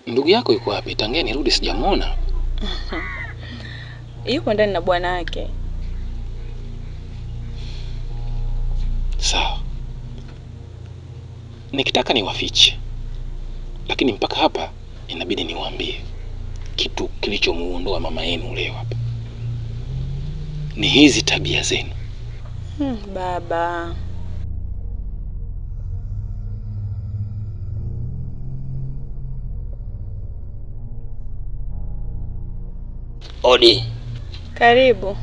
Ndugu yako yuko wapi? Tangia nirudi sijamuona. Yuko ndani na bwana wake. Sawa. Nikitaka niwafiche, lakini mpaka hapa inabidi niwaambie kitu kilichomuondoa mama yenu leo hapa ni hizi tabia zenu. Baba. Odi. Karibu.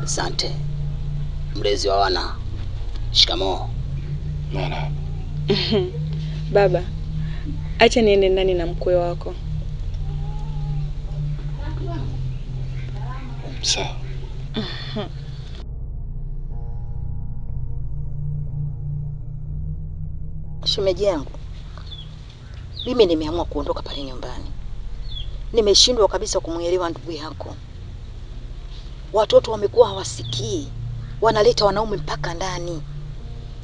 Asante. Mlezi wa wana. Shikamoo. Mwana. Baba, acha niende ndani na mkwe wako. Sawa. Shemeji yangu, mimi nimeamua kuondoka pale nyumbani. Nimeshindwa kabisa kumuelewa ndugu yako. Watoto wamekuwa hawasikii, wanaleta wanaume mpaka ndani,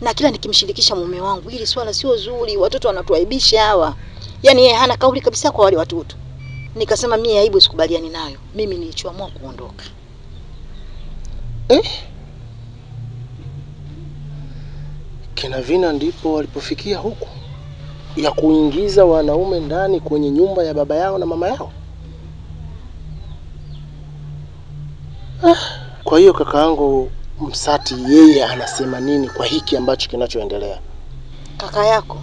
na kila nikimshirikisha mume wangu hili swala sio zuri, watoto wanatuaibisha hawa. Yaani yeye hana kauli kabisa kwa wale watoto. Nikasema mimi aibu sikubaliani nayo, mimi nilichoamua kuondoka. Kina Vina ndipo walipofikia huku ya kuingiza wanaume ndani kwenye nyumba ya baba yao na mama yao. Kwa hiyo kakaangu Msati yeye anasema nini kwa hiki ambacho kinachoendelea? Kaka yako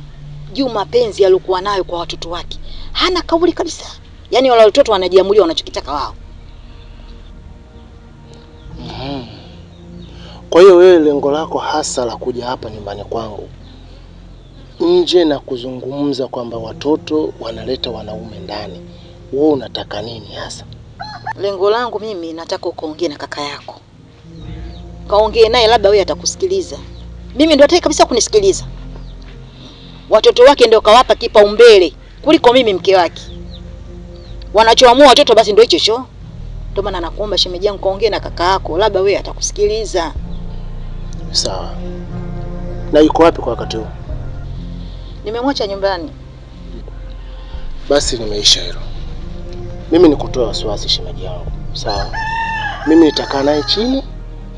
juu mapenzi aliokuwa nayo kwa watoto wake hana kauli kabisa. Yaani wale watoto wanajiamulia wanachokitaka wao. Kwa hiyo wewe lengo lako hasa la kuja hapa nyumbani kwangu nje na kuzungumza kwamba watoto wanaleta wanaume ndani, wewe unataka nini hasa? Lengo langu mimi nataka ukaongee na kaka yako, kaongee naye, labda wewe atakusikiliza. Mimi ndo hataki kabisa kunisikiliza. Watoto wake ndio kawapa kipaumbele kuliko mimi mke wake. Wanachoamua watoto basi ndio hicho hicho. Ndio maana nakuomba shemeji yangu, kaongee na kaka yako, labda wewe atakusikiliza. Sawa. Na yuko wapi kwa wakati huu? Nimemwacha nyumbani. Basi nimeisha hilo. Mimi nikutoa wasiwasi shemeji yangu. Sawa. Mimi nitakaa naye chini,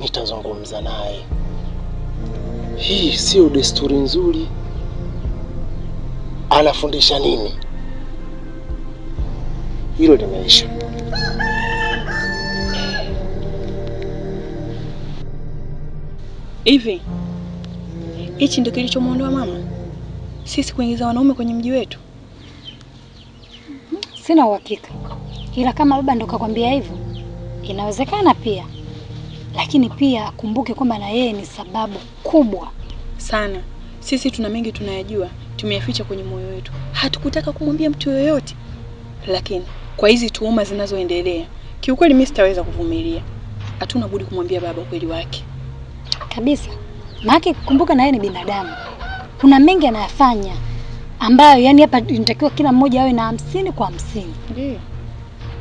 nitazungumza naye. Hii sio desturi nzuri. Anafundisha nini? Hilo limeisha. Hivi hichi ndio kilichomuondoa mama? Sisi kuingiza wanaume kwenye mji wetu? Sina uhakika, ila kama baba ndo kakwambia hivyo inawezekana pia, lakini pia akumbuke kwamba na yeye ni sababu kubwa sana. Sisi tuna mengi tunayajua, tumeyaficha kwenye moyo wetu, hatukutaka kumwambia mtu yoyote, lakini kwa hizi tuhuma zinazoendelea, kiukweli mimi sitaweza kuvumilia. Hatuna budi kumwambia baba ukweli wake kabisa. Maana kumbuka na yeye ni binadamu, kuna mengi anayafanya ambayo yani hapa inatakiwa kila mmoja awe na 50 kwa 50. Ndiyo,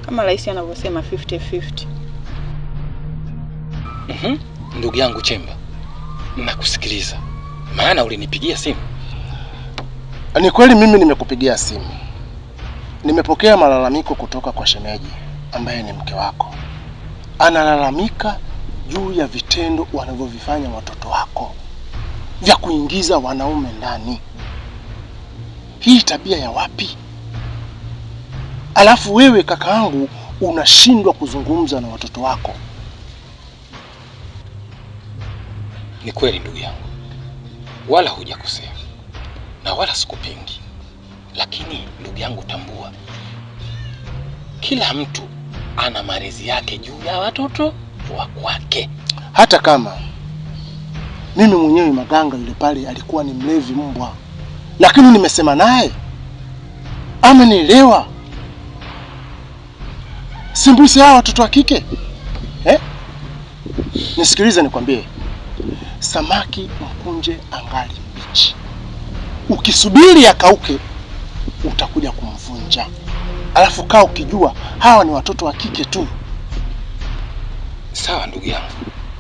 kama rais anavyosema 50-50. Ndugu yangu Chemba, nakusikiliza, maana ulinipigia simu. Ni kweli mimi nimekupigia simu. Nimepokea malalamiko kutoka kwa shemeji ambaye ni mke wako. Analalamika juu ya vitendo wanavyovifanya watoto wako vya kuingiza wanaume ndani. Hii tabia ya wapi? Alafu wewe kakaangu unashindwa kuzungumza na watoto wako. Ni kweli ndugu yangu, wala hujakosea na wala sikupingi, lakini ndugu yangu tambua, kila mtu ana malezi yake juu ya watoto wa kwake. Hata kama mimi mwenyewe Maganga yule pale alikuwa ni mlevi mbwa, lakini nimesema naye amenielewa. Simbusi hawa watoto wa kike eh? Nisikilize nikwambie, samaki mkunje angali mbichi, ukisubiri akauke utakuja kumvunja. Alafu kaa ukijua hawa ni watoto wa kike tu. Sawa ndugu yangu,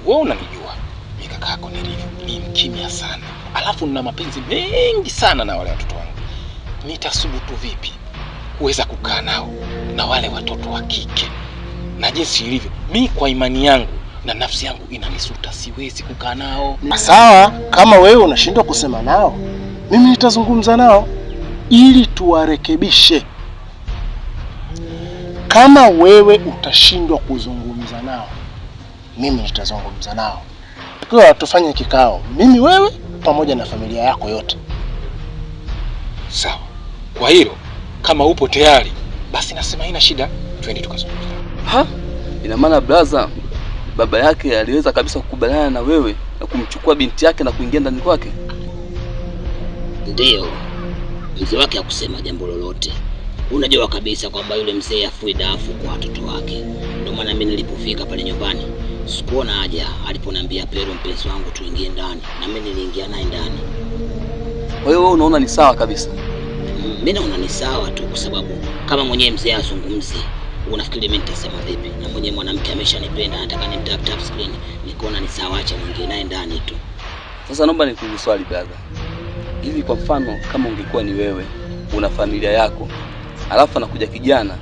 wewe unanijua mimi kakako nilivyo, ni mkimya sana, alafu nina mapenzi mengi sana na wale watoto wangu. Nitasubutu vipi kuweza kukaa nao na wale watoto wa kike na jinsi ilivyo, mi kwa imani yangu na nafsi yangu inanisuta, siwezi kukaa nao. Sawa, kama wewe unashindwa kusema nao, mimi nitazungumza nao ili tuwarekebishe. Kama wewe utashindwa kuzungumza nao, mimi nitazungumza nao. Kwa tufanye kikao, mimi wewe pamoja na familia yako yote. Sawa, kwa hilo kama upo tayari, basi nasema haina shida, twende tukazungumza. Ha? Ina maana brother, baba yake aliweza kabisa kukubaliana na wewe na kumchukua binti yake na kuingia ndani kwake? Ndiyo, mzee wake hakusema jambo lolote. Unajua kabisa kwamba yule mzee afui dafu kwa watoto wake. Ndio maana mimi nilipofika pale nyumbani sikuona haja aliponiambia Pero mpenzi wangu tuingie ndani, na mimi niliingia naye ndani. Kwa hiyo wewe unaona ni sawa kabisa? Mimi naona ni sawa tu, kwa sababu kama mwenyewe mzee azungumzi, unafikiri mimi nitasema vipi? Na mwenyewe mwanamke ameshanipenda, anataka ni tap tap screen, nikaona ni sawa, acha niingie naye ndani tu. Sasa naomba nikuulize swali brother. Hivi kwa mfano kama ungekuwa ni wewe, una familia yako, alafu anakuja kijana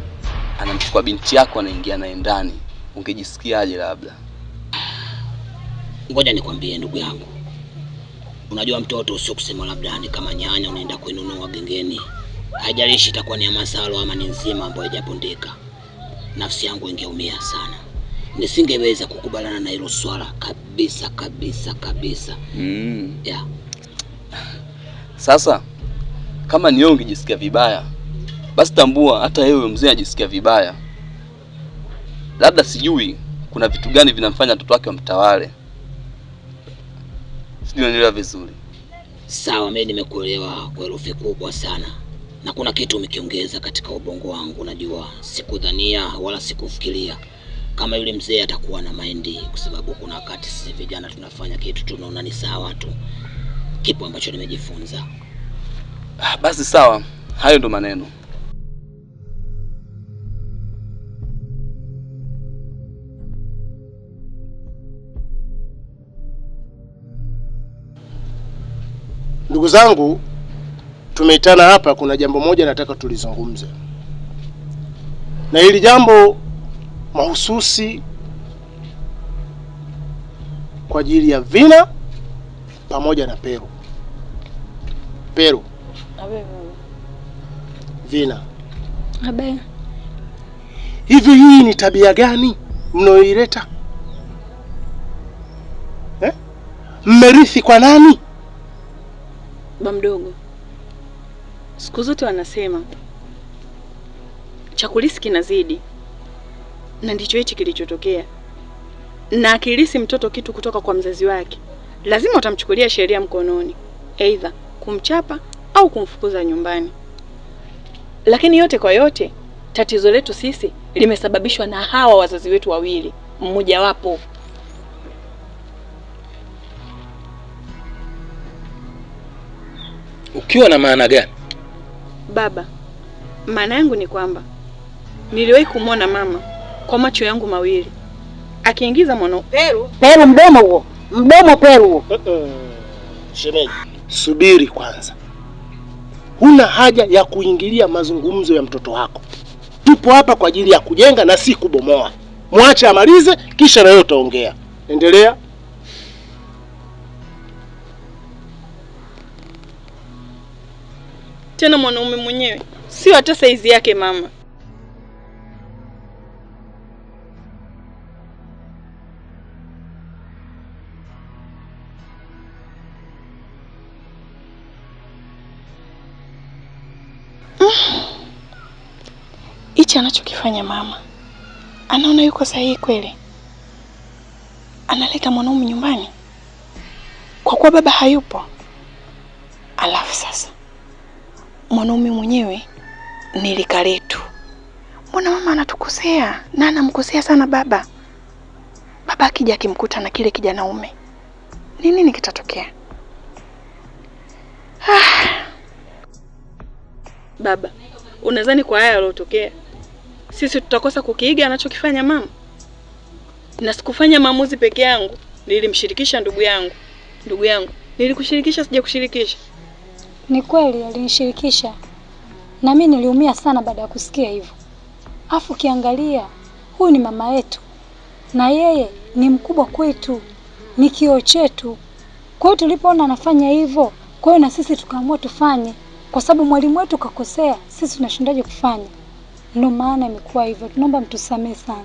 anamchukua binti yako anaingia naye ndani, ungejisikiaje labda? Ngoja nikwambie ndugu yangu, unajua mtoto sio kusema labda ni kama nyanya unaenda kuinunua gengeni, haijalishi itakuwa ni ya masalo ama ni nzima ambayo haijapondeka. Nafsi yangu ingeumia sana, nisingeweza kukubaliana na hilo swala kabisa kabisa kabisa. Yeah. Sasa kama ni wewe ungejisikia vibaya, basi tambua hata wewe mzee anajisikia vibaya. Labda sijui kuna vitu gani vinamfanya mtoto wake wamtawale. Sijui unanielewa vizuri. Sawa, mimi nimekuelewa kwa herufi kubwa sana, na kuna kitu umekiongeza katika ubongo wangu. Najua sikudhania wala sikufikiria kama yule mzee atakuwa na maindi, kwa sababu kuna wakati sisi vijana tunafanya kitu tunaona ni sawa tu. Kipo ambacho nimejifunza. Basi sawa, hayo ndo maneno. Ndugu zangu, tumeitana hapa, kuna jambo moja nataka tulizungumze, na hili jambo mahususi kwa ajili ya Vina pamoja na Peru. Peru, Vina, Abe, hivi hii ni tabia gani mnayoileta? Mmerithi kwa nani? Ba mdogo, siku zote wanasema cha kulisi kinazidi, na ndicho hichi kilichotokea. Na akilisi mtoto kitu kutoka kwa mzazi wake, lazima utamchukulia sheria mkononi, aidha kumchapa au kumfukuza nyumbani. Lakini yote kwa yote, tatizo letu sisi limesababishwa na hawa wazazi wetu wawili, mmoja wapo. Ukiwa na maana gani? Baba, maana yangu ni kwamba niliwahi kumwona mama kwa macho yangu mawili akiingiza mwana Peru, Peru, mdomo huo, mdomo Peru huo. Shemeji, subiri kwanza. Huna haja ya kuingilia mazungumzo ya mtoto wako. Tupo hapa kwa ajili ya kujenga na si kubomoa. Mwache amalize, kisha na wewe utaongea. Endelea. Tena mwanaume mwenyewe sio hata saizi yake mama. Hichi anachokifanya mama, anaona yuko sahihi kweli? Analeta mwanaume nyumbani kwa kuwa baba hayupo, alafu sasa mwanaume mwenyewe ni lika letu. Mbona mama anatukosea na anamkosea sana baba? Baba akija akimkuta na kile kijanaume, ni nini kitatokea? Baba, unadhani kwa haya yaliyotokea sisi tutakosa kukiiga anachokifanya mama? Na sikufanya maamuzi peke yangu, nilimshirikisha ndugu yangu. Ndugu yangu, nilikushirikisha sijakushirikisha? Ni kweli alinishirikisha, Na mimi niliumia sana baada ya kusikia hivyo. Afu ukiangalia huyu ni mama yetu na yeye ni mkubwa kwetu, ni kioo chetu. Kwa hiyo tulipoona anafanya hivyo, kwa hiyo na sisi tukaamua tufanye, kwa sababu mwalimu wetu kakosea, sisi tunashindaje kufanya? Ndio maana imekuwa hivyo. Tunaomba mtusamee sana.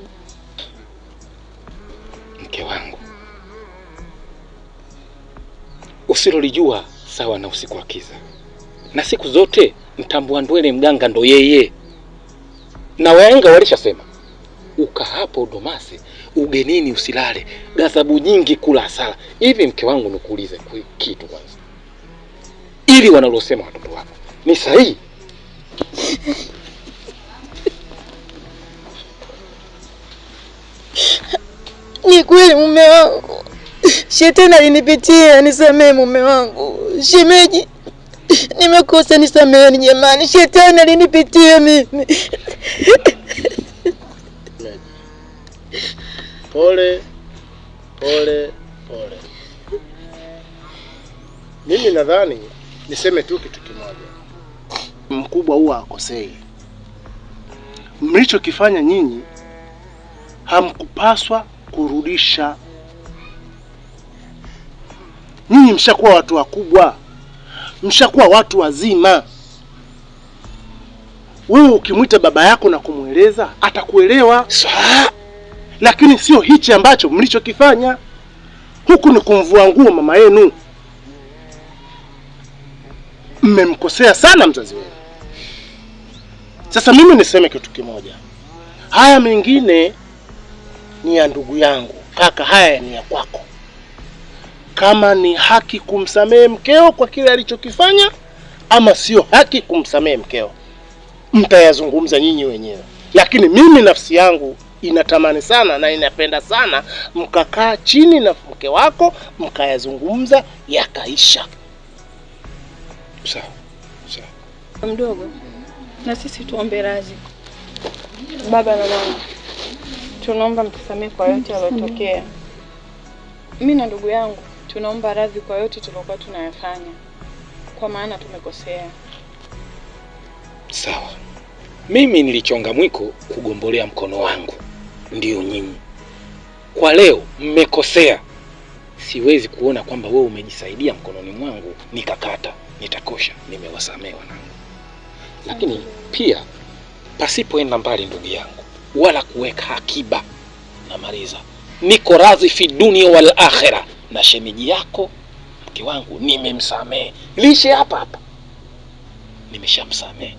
Mke wangu, usilolijua sawa na usiku wa kiza, na siku zote mtambua ndwele mganga ndo yeye, na wahenga walishasema uka hapo udomase ugenini usilale, ghadhabu nyingi kula hasara. Hivi mke wangu, nikuulize kitu kwanza, ili wanalosema watoto wako ni sahihi? Ni kweli mume wangu, shetani alinipitia, nisamee mume wangu. Shemeji, nimekosa, nisameheni jamani, shetani alinipitia mimi. Pole pole pole. Mimi nadhani niseme tu kitu kimoja, mkubwa huwa hakosei. Mlichokifanya nyinyi hamkupaswa kurudisha. Nyinyi mshakuwa watu wakubwa, mshakuwa watu wazima. Wewe ukimwita baba yako na kumweleza atakuelewa, lakini sio hichi ambacho mlichokifanya. Huku ni kumvua nguo mama yenu. Mmemkosea sana mzazi wenu. Sasa mimi niseme kitu kimoja, haya mengine ni ya ndugu yangu kaka, haya ni ya kwako. Kama ni haki kumsamehe mkeo kwa kile alichokifanya ama sio haki kumsamehe mkeo, mtayazungumza nyinyi wenyewe. Lakini mimi nafsi yangu inatamani sana na inapenda sana mkakaa chini na mke wako mkayazungumza yakaisha. Sawa sawa mdogo, na sisi tuombe radhi baba na mama, tunaomba mtusamee kwa yote yaliyotokea. Mimi na ndugu yangu tunaomba radhi kwa yote tuliokuwa tunayafanya, kwa maana tumekosea. Sawa, mimi nilichonga mwiko kugombolea mkono wangu, ndiyo nyinyi kwa leo mmekosea. Siwezi kuona kwamba wewe umejisaidia mkononi mwangu nikakata, nitakosha. Nimewasamea wanangu, lakini pia pasipoenda mbali, ndugu yangu, wala kuweka akiba, namaliza. Niko radhi fi dunia wal akhira, na shemeji yako mke wangu nimemsamehe, lishe hapa hapa nimeshamsamehe.